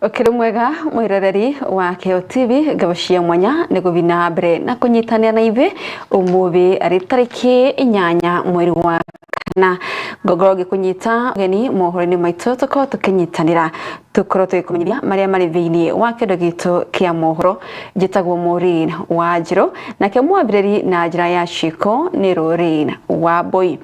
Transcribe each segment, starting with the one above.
Ũkĩrĩ mwega mwĩroreri wa Kĩo TV, ngabo cia mwanya nĩ gũthiĩ na mbere na kũnyitanĩra na ithuĩ ũmũthĩ arĩ tarĩki 8 mweri wa 4. Ngongorwo ngĩkũnyita ũgeni mohoro-inĩ maitũ, tũkorwo tũkĩnyitanĩra, tũkorwo tũgĩkũmenyithia marĩa marĩ thĩinĩ wa kĩndũ gitũ kĩa mohoro. Njĩtagwo Maureen Wanjirũ, nake mwambĩrĩri na njĩra ya ciĩko nĩ Lorraine Wambui.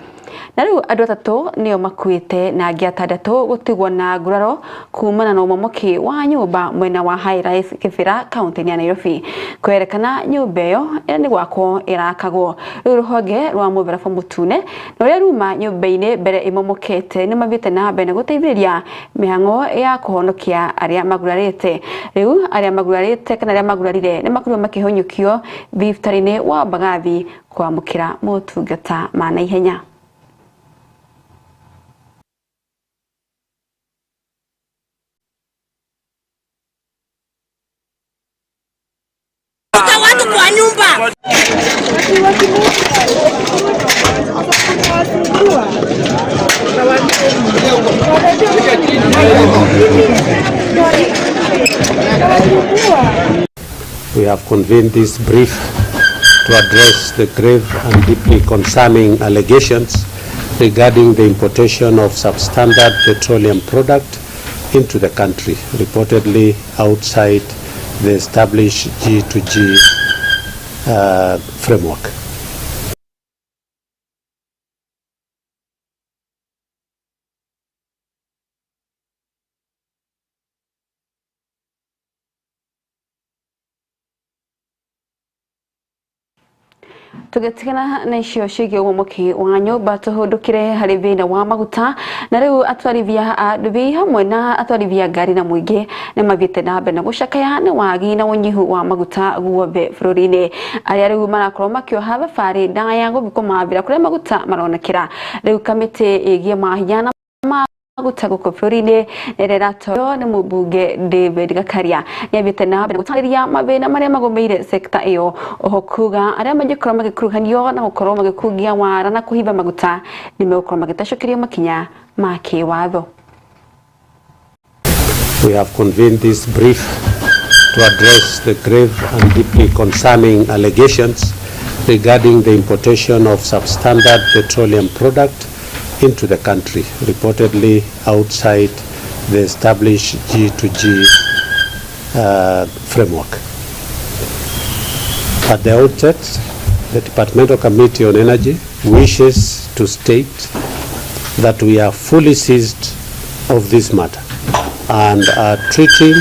Na rĩu andũ 3 nĩo makuĩte na angĩ 6 gũtigwo na nguraro kumana na ũmomoki wa nyũmba mwena wa High Rise Kibera kaunti-inĩ ya Nairobi. Kwerekana nyũmba ĩyo nĩ gwakwo ĩrakagwo. Rĩu rũhonge rwa mũtharaba mũtune na ũrĩa ruma nyũmba-inĩ mbere ĩmomokete nĩ mathiĩte na mbere na gũteithĩrĩria mĩhang'o ya kũhonokia arĩa magurarĩte. Rĩu arĩa magurarĩte kana arĩa magurarire nĩ makorirwo makĩhonyokio thibitarĩ-inĩ wa Mbagathi kwamũkĩra motungata ma naihenya. Watu kwa nyumba. We have convened this brief to address the grave and deeply concerning allegations regarding the importation of substandard petroleum product into the country, reportedly outside the established G2G framework. Tũgĩtigana na icio ciĩgiĩ ũmomoki wa nyũmba, tũhũndũkĩre harĩ thĩna wa maguta. Na rĩu atwarithia a nduthi hamwe na atwarithia ngari na mũingĩ nĩ mathiĩte na mbere na gũcakaya nĩ wagi na ũnyihu wa maguta guothe bũrũri-inĩ. Arĩa rĩu marakorwo makĩoha thabarĩ ndaya gũthiĩ kũmathĩra kũrĩa maguta maronekera. Rĩu kamĩtĩ ĩgiĩ mahinya na maguta gũkũ bũrũri-inĩ ĩrĩa ĩratorio nĩ mũmbunge David Gakaria nĩathiĩte na mbere gũtarĩria mathĩna marĩa magũmĩire sekta ĩyo, oho kuga arĩa mangĩkorwo magĩkuruhanio na gũkorwo magĩkungia wara na kũhitha maguta nĩmegũkorwo magĩtacũkĩrio makinya ma kĩwatho. We have convened this brief to address the grave and deeply concerning allegations regarding the importation of substandard petroleum product into the country, reportedly outside the established G2G framework. At the outset, the Departmental Committee on Energy wishes to state that we are fully seized of this matter and are treating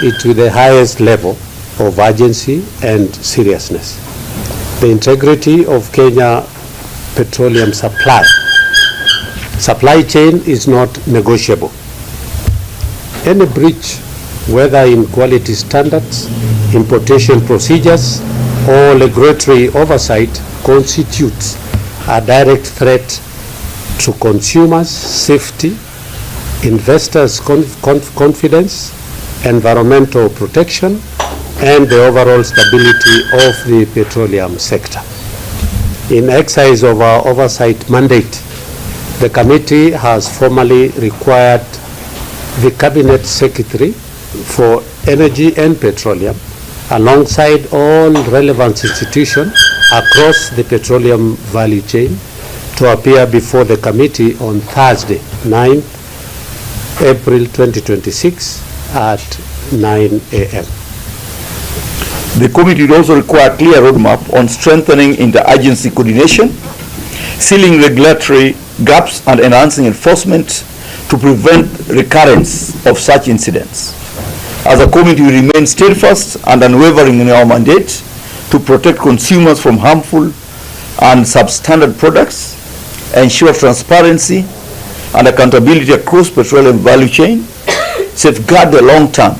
it with the highest level of urgency and seriousness. The integrity of Kenya petroleum supply chain is not negotiable. Any breach, whether in quality standards, importation procedures, or regulatory oversight, constitutes a direct threat to consumers' safety, investors' confidence, environmental protection, and the overall stability of the petroleum sector. In exercise of our oversight mandate, the committee has formally required the Cabinet Secretary for Energy and Petroleum, alongside all relevant institutions across the petroleum value chain, to appear before the committee on Thursday, 9th April 2026 at 9 a.m. The committee will also require a clear roadmap on strengthening interagency coordination, sealing regulatory gaps and enhancing enforcement to prevent recurrence of such incidents. As a committee, we remain steadfast and unwavering in our mandate to protect consumers from harmful and substandard products, ensure transparency and accountability across petroleum value chain, safeguard the long-term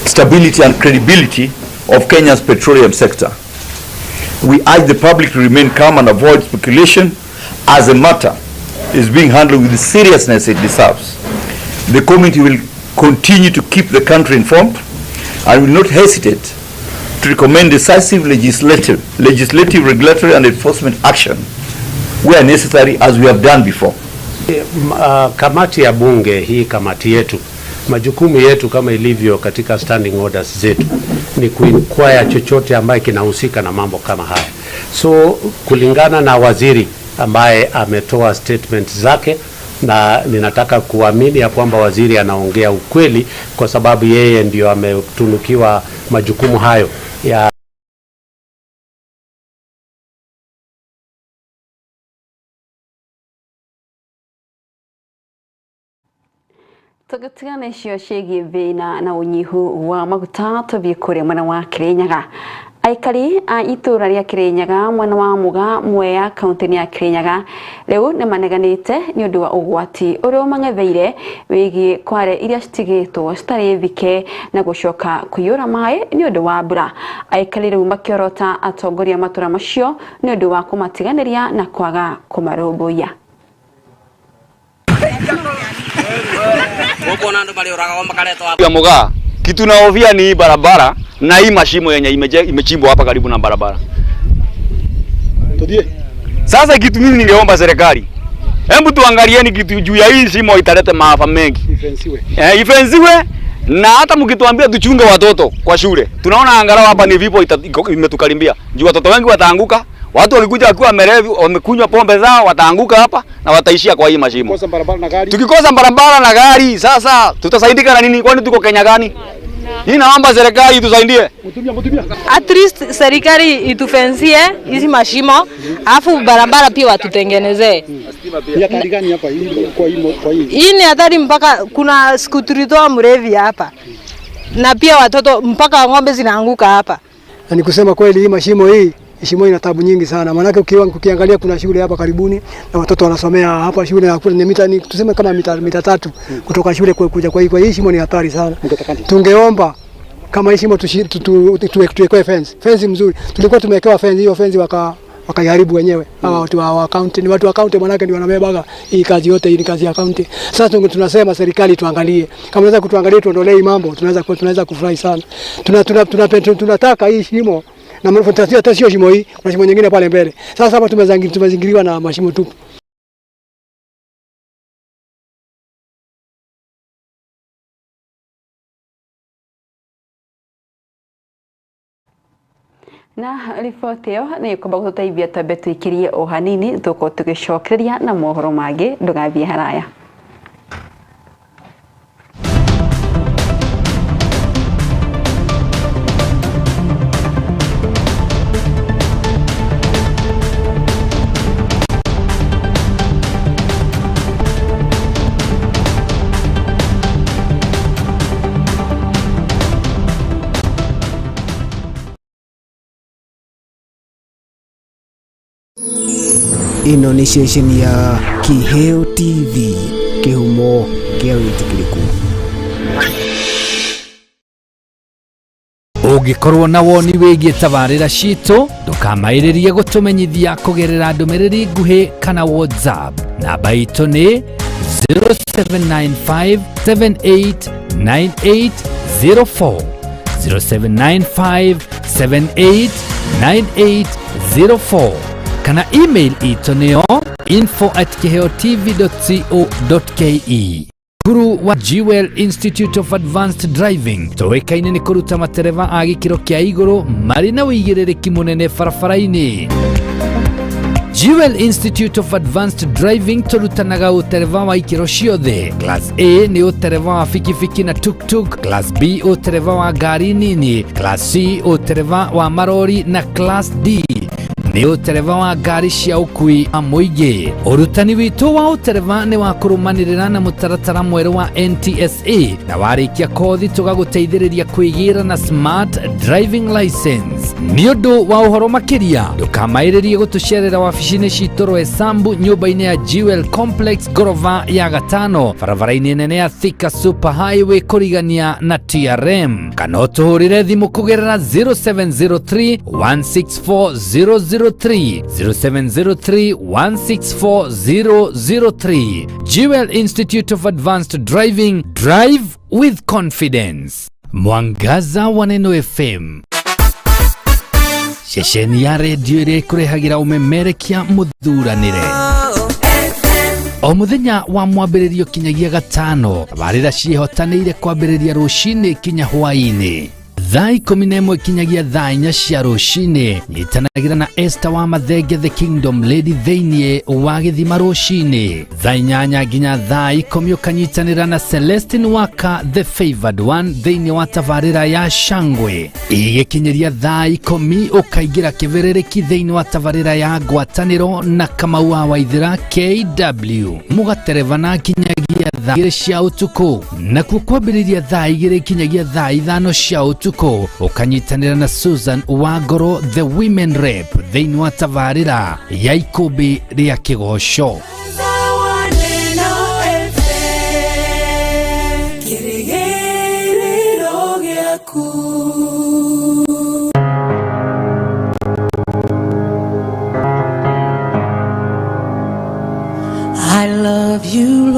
stability and credibility of Kenya's petroleum sector. We urge the public to remain calm and avoid speculation as the matter is being handled with the seriousness it deserves. The committee will continue to keep the country informed and will not hesitate to recommend decisive legislative, regulatory and enforcement action where necessary, as we have done before. Kamati ya bunge hii, kamati yetu Majukumu yetu kama ilivyo katika standing orders zetu ni kuinquire chochote ambaye kinahusika na mambo kama haya. So kulingana na waziri ambaye ametoa statement zake, na ninataka kuamini ya kwamba waziri anaongea ukweli kwa sababu yeye ndio ametunukiwa majukumu hayo ya Tũgĩtigana icio ciĩgiĩ thĩna na ũnyihu wa maguta tũthiĩ kũrĩa mwena wa Kirinyaga. Aikari a itũra rĩa Kirinyaga mwena wa Muga Mwea kaunti-inĩ ya Kirinyaga rĩu nĩ maneganĩte nĩ ũndũ wa ũgwati ũrĩa ũmang'etheire wĩgiĩ kware iria citigĩtwo citarĩ thike na gũcoka kũiyũra maĩ nĩ ũndũ wa mbura. Aikari rĩu makĩorota atongoria a matũra macio nĩ ũndũ wa kũmatiganĩria na kwaga kũmarũmbũiya. Ya Mugaa, kitu naofia ni hii barabara na hii mashimo yenye imechimbwa hapa karibu na barabara. Sasa kitu mimi ningeomba serikali, hebu tuangalieni kitu juu ya hii shimo italete maafa mengi. Ifensiwe na hata mkituambia tuchunge watoto kwa shule, tunaona angalau hapa ni vipo imetukarimbia. Juu watoto wengi wataanguka, watu walikuja wakiwa wamerevi, wamekunywa pombe zao, wataanguka hapa na wataishia kwa hii mashimo. Tukikosa barabara na gari, sasa tutasaidika na nini? Kwani tuko Kenya gani? Hii naomba serikali itusaidie. At least serikali itufensie hizi mashimo, alafu barabara pia watutengenezee. Ni hatari gani hapa kwa hii? Hii ni hatari, mpaka kuna siku tulitoa mlevi hapa. Na pia watoto mpaka ng'ombe zinaanguka hapa. Na ni kusema kweli hii mashimo hii shimo ina tabu nyingi sana. Maana ukiangalia kuna shule hapa karibuni na watoto wanasomea hapa shule na kuna mita ni tuseme kama mita 3 kutoka shule kuja kwa hii shimo ni hatari sana. Tungeomba kama hii shimo tuwekewe fence mzuri. Tulikuwa tumewekewa fence, hiyo fence wakaiharibu wenyewe. Hawa watu wa county, ni watu wa county maana ndio wanabebaga hii kazi yote, hii ni kazi ya county. Sasa tunasema serikali tuangalie. Kama unaweza kutuangalia tuondolee hii mambo, tunaweza kufurahi sana. Tunataka hii shimo na hata sio shimo hii, kuna shimo nyingine pale mbele. Sasa hapa tumezingiriwa na mashimo tupu. Na riboti ĩyo nĩ ĩkwamba gũtũteithia twambe tũikĩrie o hanini tũkorwo tũgĩcokereria na mohoro mangĩ, ndũgathiĩ haraya. Ĩno nĩ ceceni ya Kiheo TV, kĩhumo kĩa wĩtĩkĩrĩku. Ũngĩkorwo na woni wĩgiĩ tabarĩra citũ, ndũkamaĩrĩrie gũtũmenyithia kũgerera ndũmĩrĩri nguhĩ kana WhatsApp. Namba itũ nĩ 0795 789804, 0795 789804 kana email itũ nĩyo info@kiheotv.co.ke. Cukuru wa Jewel Institute of Advanced Driving tũĩkaine nĩ kũruta matereba a gĩkĩro kĩa igũrũ marĩ na ũigĩrĩrĩki mũnene barabara-inĩ. Jewel Institute of Advanced Driving tũrutanaga ũtereba wa ikĩro ciothe. Class A nĩ ũtereba wa bikibiki na tuk-tuk, Class B ũtereba wa ngari nini, Class C ũtereba wa marori na Class D nĩ ũtereba wa ngari cia ũkui wa mũingĩ. Ũrutani witũ wa ũtereba nĩ wa kũrũmanĩrĩra na mũtaratara mwerũ wa NTSA na warĩkia kothi tũgagũteithĩrĩria kwĩgĩra na smart driving license. Nĩ ũndũ wa ũhoro makĩria ndũkamaĩrĩrie gũtũcerera wabici-inĩ citũ Roysambu nyũmba-inĩ ya Jewel Complex ngorova ya gatano barabara-inĩ nene ya Thika Super Highway kũrigania na TRM, kana ũtũhũrĩre thimũ kũgerera 0703 164 003, 0703 164 003. Jewel Institute of Advanced Driving, drive with confidence. Mwangaza wa Neno FM, ceceni ya redio ĩrĩa ĩkũrehagĩra ũmemerekia mũthuranĩre. O mũthenya wa mwambĩrĩrio kinyagia gatano, tabarĩra ciĩhotanĩire kwambĩrĩria rũcinĩ kinya hwaĩ-inĩ. Thaa 11 kinyagia thaa 4 cia rũcinĩ, nyitanagĩra na Esther wa Mathenge the Kingdom Lady thĩinĩ wa gĩthima rũcinĩ. Thaa 8 nginya thaa 10 ũkanyitanĩra na Celestine Waka the Favored One thĩinĩ wa tabarĩra ya Shangwe. Igĩkinyĩria thaa 10 ũkaingĩra kĩbĩrĩrĩki thĩinĩ wa tabarĩra ya ngwatanĩro na Kamau wa Waithĩra KW. Mũgaterebana kinyagia thaa 2 cia ũtukũ, nakuo kwambĩrĩria thaa 2 kinyagia thaa 5 cia ũtukũ ũkanyitanĩra na Susan Wangoro the Women Rep thĩinĩ wa tabarĩra ya ikũmbĩ rĩa kĩgoco.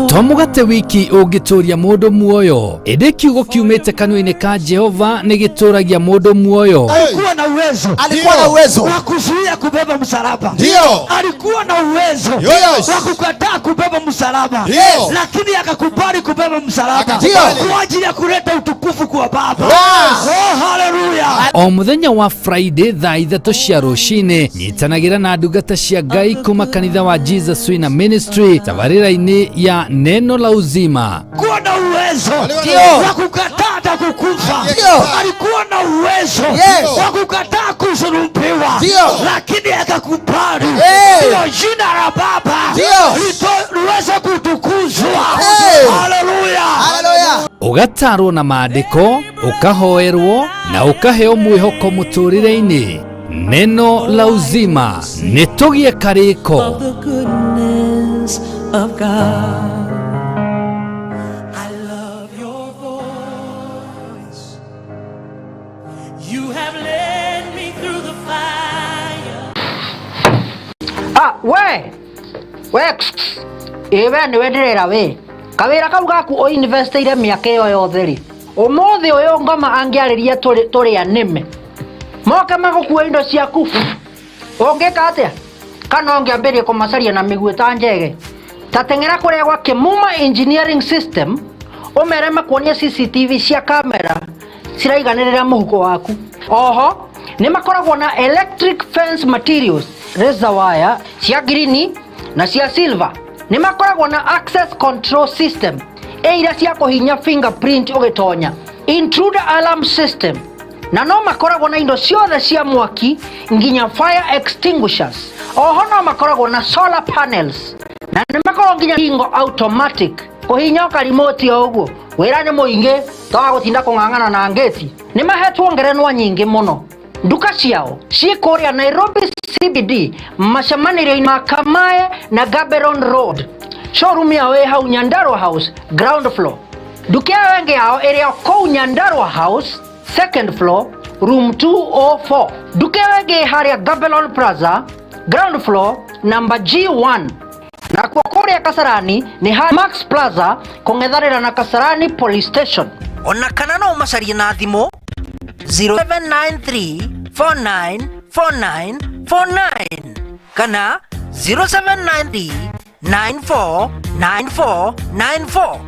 To mũgate wiki ũngĩtũria mũndũ muoyo, ĩndĩ kiugo kiumĩte kanua-inĩ ka Jehova nĩ gĩtũragia mũndũ muoyo. Alikuwa na uwezo, alikuwa na uwezo wa kuzuia kubeba msalaba. Ndio. Alikuwa na uwezo Yes. wa kukataa kubeba msalaba. Ndio. Lakini akakubali kubeba msalaba Ndio. kwa ajili ya kuleta utukufu kwa Baba. Yes. Oh, haleluya. O mũthenya wa Friday thaa 3 cia rũcinĩ, nyitanagĩra na ndungata cia Ngai kuma kanitha wa Jesus Winner Ministry tabarĩra-inĩ ya Neno la Uzima. Alikuwa na uwezo Ndio. wa kukataa hata kukufa. Ndio. Alikuwa na uwezo Yes. wa kukataa kusulubiwa. Ndio. Lakini akakubali Hey. ndio jina la Baba Ndio. liweze kutukuzwa. Hey. Haleluya. Haleluya. Ũgatarwo na maandĩko, ũkahoerwo na ũkaheo mwĩhoko mũtũrĩre-inĩ. Neno la Uzima nĩ tũgĩe karĩko. The goodness of God. I love your voice. You have led me through the fire. Ah, we we ĩ we nĩwe ndĩrera we kawĩra kau gaku ũinvestĩire mĩaka ĩyo yothe rĩ, ũmũthĩ ũyũ ngoma angĩarĩria tũrĩa nĩme moke magũkua indo ciaku, ũngĩka atĩa? Kana ũngĩambĩrĩria kũmacaria na mĩguĩ ta njege? Ta teng'era kũrĩa gwa Kĩmuma Engineering System ũmere makuonie CCTV cia kamera ciraiganĩrĩra mũhuko waku. Oho nĩ makoragwo na electric fence materials, razor wire cia green na cia silver. Nĩ makoragwo na access control system ĩ iria cia kũhinya fingerprint ũgĩtonya, intruder alarm system, na no makoragwo na indo ciothe cia mwaki nginya fire extinguishers. Oho no makoragwo na solar panels na nĩ makoragwo nginya hingo automatic kũhinya karimoti o ũguo. Wĩra nĩ mũingĩ toga gũtinda kũng'ang'ana na ngĩti. Nĩ mahetwo ngerenwa nyingĩ mũno. Nduka ciao ciĩ kũrĩa Nairobi CBD macemanĩrio-inĩ ma Kamae na Gaborone Road. Showroom yao ĩ hau Nyandarua House ground floor. Nduka ĩyo ĩngĩ yao ĩrĩ o kũu Nyandarua House second floor room 204. Nduka ĩyo ĩngĩ ĩ harĩa Gaborone Plaza ground floor number G1. Nakuo kũrĩa Kasarani nĩ ha Max Plaza kũng'ethanĩra na Kasarani Police Station. Ona kana no ũmacarie na thimũ 0793 4949 49 kana 0793 9494 94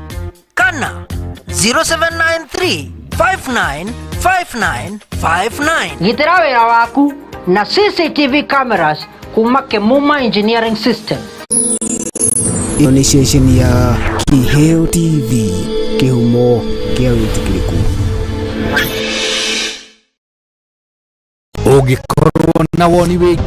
kana 0793 5959 59. Gitĩra wĩra waku na CCTV cameras kuma Kĩmuma Engineering System. Ĩno nĩ ceceni ya Kiheo TV, kĩhumo kĩa wĩtĩkĩrĩku. Ũngĩkorwo na woni wĩ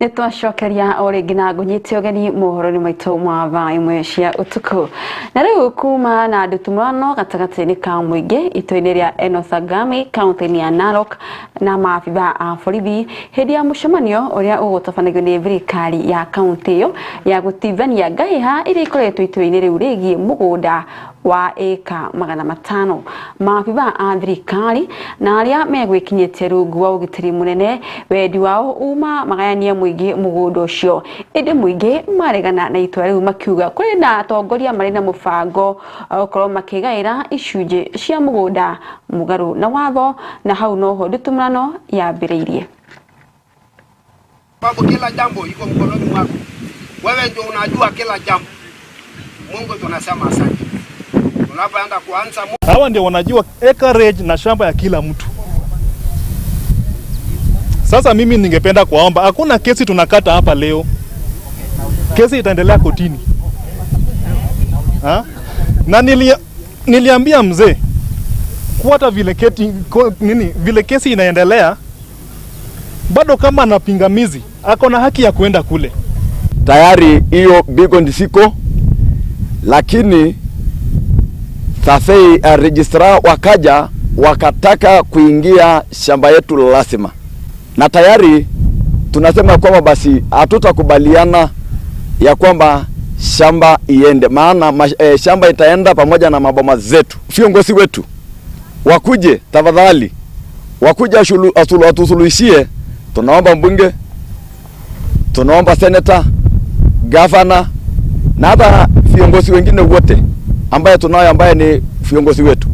Nĩ twacokeria o rĩngĩ na ngũnyite ũgeni mohoro-inĩ maitũ ma thaa 1 cia ũtukũ. Na rĩu kuma na ndutumũrano gatagatĩ-inĩ ka mũingĩ itũra-inĩ rĩa Enosangami kaunti-inĩ ya Narok na maabitha a borithi hĩndĩ ya mũcemanio ũrĩa ũgũtabanagio nĩ thirikari ya kaunti ĩyo ya gũtithania ngahĩha iria ikoretwo itũra-inĩ rĩu rĩgiĩ mũgũnda wa ĩka 500. Maabithaa a thirikari na arĩa megwĩkinyĩtie rungu wa ũgitĩri mũnene wendi wao uma magayanie mũingĩ mũgũnda ũcio, ĩndĩ mũingĩ maregana na itua rĩu makiuga kũrĩ na atongoria marĩ na mũbango wa gũkorwo makĩgaĩra icunjĩ cia mũgũnda mũgarũ na watho, na hau noho nditimũrano yambĩrĩirie. Sababu kila jambo iko mkononi mwako, wewe ndio unajua kila jambo. Mungu tunasema asante. Tunapoenda kuanza, hawa ndio wanajua acreage na shamba ya kila mtu. Sasa mimi ningependa kuwaomba, hakuna kesi tunakata hapa leo. Kesi itaendelea kotini. Ha? Na niliambia mzee kuata vile vile kesi inaendelea, bado kama ana pingamizi ako na haki ya kuenda kule. Tayari hiyo beacon siko, lakini survey registrar wakaja wakataka kuingia shamba yetu lazima. Na tayari tunasema kwamba basi hatutakubaliana ya kwamba shamba iende, maana shamba itaenda pamoja na maboma zetu. Viongozi wetu wakuje tafadhali, wakuje atusuluhishie. Tunaomba mbunge, tunaomba senator, governor na hata viongozi wengine wote ambaye tunayo ambaye ni viongozi wetu.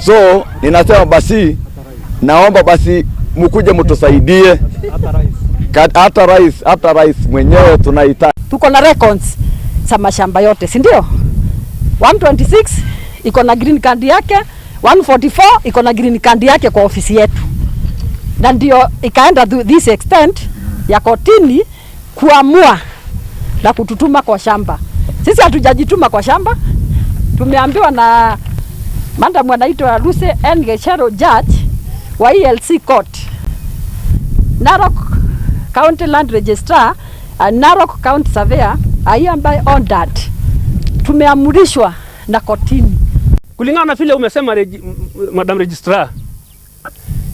So ninasema basi, naomba basi mkuje mtusaidie. Hata rais mwenyewe tunahitaji. Tuko na records za mashamba yote, si ndio? 126 iko na green card yake, 144 iko na green card yake kwa ofisi yetu. Na ndio ikaenda this extent ya kotini kuamua na kututuma kwa shamba. Sisi hatujajituma kwa shamba. Tumeambiwa na madam anaitwa Lucy N. Gechero, judge wa ELC Court, Narok County Land Registrar and Narok County Surveyor are hereby ordered. Tumeamrishwa na kotini. Kulingana na vile umesema Madam Registrar,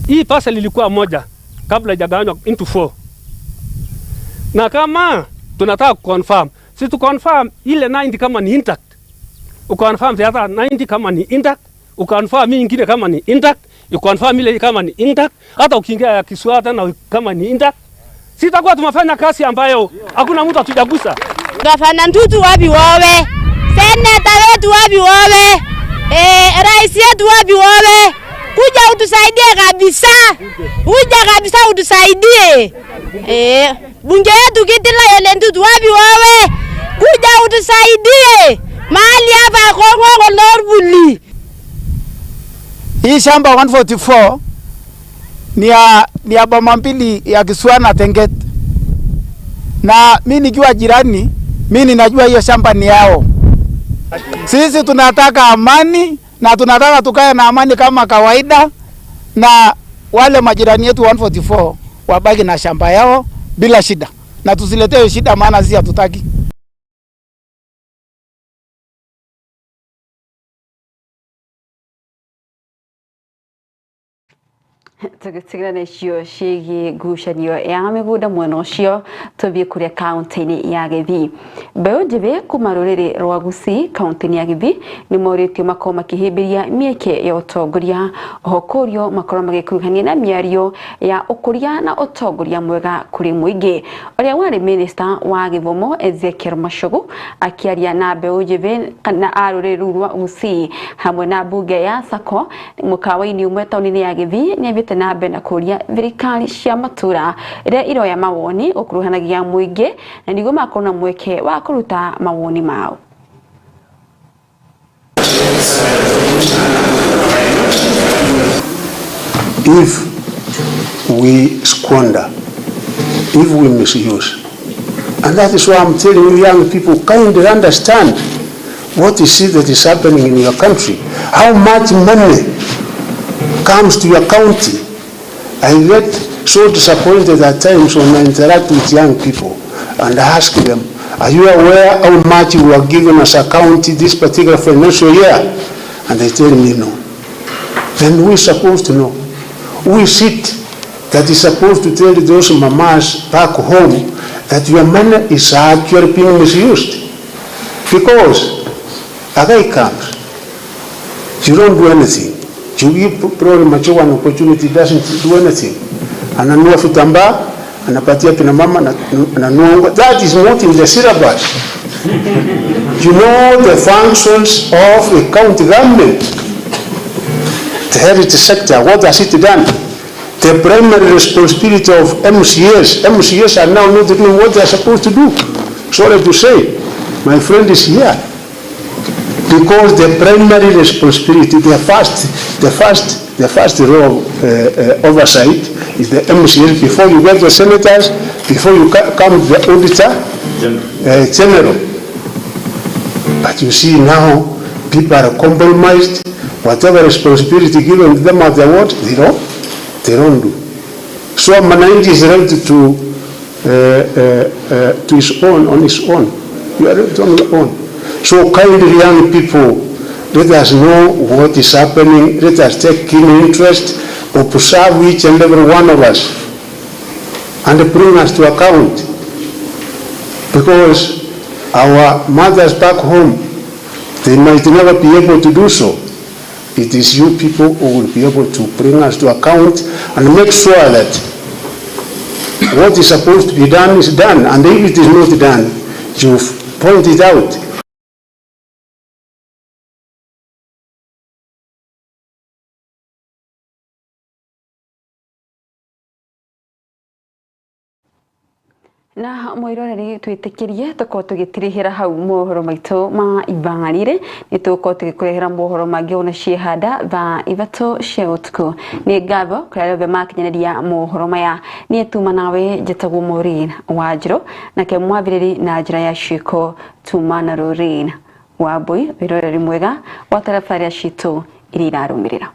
hii parcel ilikuwa moja kabla haijagawanywa into 4. Na kama tunataka confirm, si tu confirm ile 90 kama ni intact. Ukonfirm hata 90 kama ni intact, ukonfirm nyingine kama ni intact, ukonfirm ile kama ni intact, hata ukiingia ya Kiswahili na kama ni intact. Sitakuwa tumefanya kazi ambayo hakuna mtu atujagusa. Gavana Ntutu wapi wewe? Seneta wetu wapi wewe? Rais yetu wapi wewe? Kuja utusaidie kabisa. Kuja kabisa utusaidie. Bunge yetu Kitila Ole Ntutu wapi wewe? Kuja utusaidie. Mahali hapa Kongo Lorbuli. Hii shamba 144 ni ya boma mbili ya Kiswa na Tenget. Na mimi nikiwa jirani, mimi ninajua hiyo shamba ni yao. Sisi tunataka amani na tunataka tukae na amani kama kawaida, na wale majirani yetu 144 wabaki na shamba yao bila shida. Na tusiletee shida, maana sisi hatutaki. Tũgĩtigĩra icio ciĩgiĩ ngucanio ya mĩgũnda mwena ũcio, tũthiĩ kũrĩa kaunti-inĩ ya Gĩthii. Mbeũ njĩthĩ kuma rũrĩrĩ rwa Gusii kaunti-inĩ ya Gĩthii nĩ morĩtio makorwo makĩhĩmbĩria mĩeke ya ũtongoria, oho kũrio makorwo magĩkuruhania na mĩario ya ũkũria na ũtongoria mwega kũrĩ mũingĩ. Ũrĩa warĩ minista wa gĩthomo Ezekiel Machogu akĩaria na mbeũ njĩthĩ na a rũrĩrĩ rũu rwa Gusii hamwe na mbunge ya Sacco mũkawa-inĩ ũmwe taũni-inĩ ya Gĩthii nĩ na mbere na kũria thirikari cia matura iria iroya mawoni ũkuruhanagia mũingĩ na nĩguo makorwo na mweke wa kũruta mawoni mao. If we squander, if we misuse, and that is why I'm telling you young people, kindly understand what is it that is happening in your country, how much money comes to your county. I get so disappointed at times when I interact with young people and ask them, are you aware how much you were given as a county this particular financial year? And they tell me no. Then who is supposed to know? Who is it that is supposed to tell those mamas back home that your money is actually being misused? Because a guy comes You don't do anything. You give Paul Machogu an opportunity, doesn't do anything. Ananua vitambaa, anapatia kina mama, ananua unga. That is not in the syllabus. You know the functions of a county government. The heritage sector, what has it done? The primary responsibility of MCAs, MCAs are now not doing what they are supposed to do. Sorry to say, my friend is here. Because the primary responsibility, the first role of oversight is the MCAs before you get the senators, before you come to the auditor general. But you see now, people are compromised. Whatever responsibility given to them at the ward, they don't do. So Mwananchi is ready to his own, on his own. You are ready on your own. So kindly, young people, let us know what is happening. Let us take keen interest, observe each and every one of us, and bring us to account. Because our mothers back home, they might never be able to do so. It is you people who will be able to bring us to account and make sure that what is supposed to be done is done. And if it is not done, you point it out. Na mwiroreri twitikirie tukorwo tugitirihira hau mohoro maitu ma ibangarire ni tukorwo tugikurehera mohoro mangi ona ciehanda thaa 3 cia utuku. Ni ngatho kuri aria othe makinyaniria mohoro maya. Ni tuma nawe njitagwo Maureen Wanjiru, nake mwambiriri na njira ya ciiko tuma na Lorraine Wambui. Wiroreri mwega wa tabarĩra citũ iria irarumirira.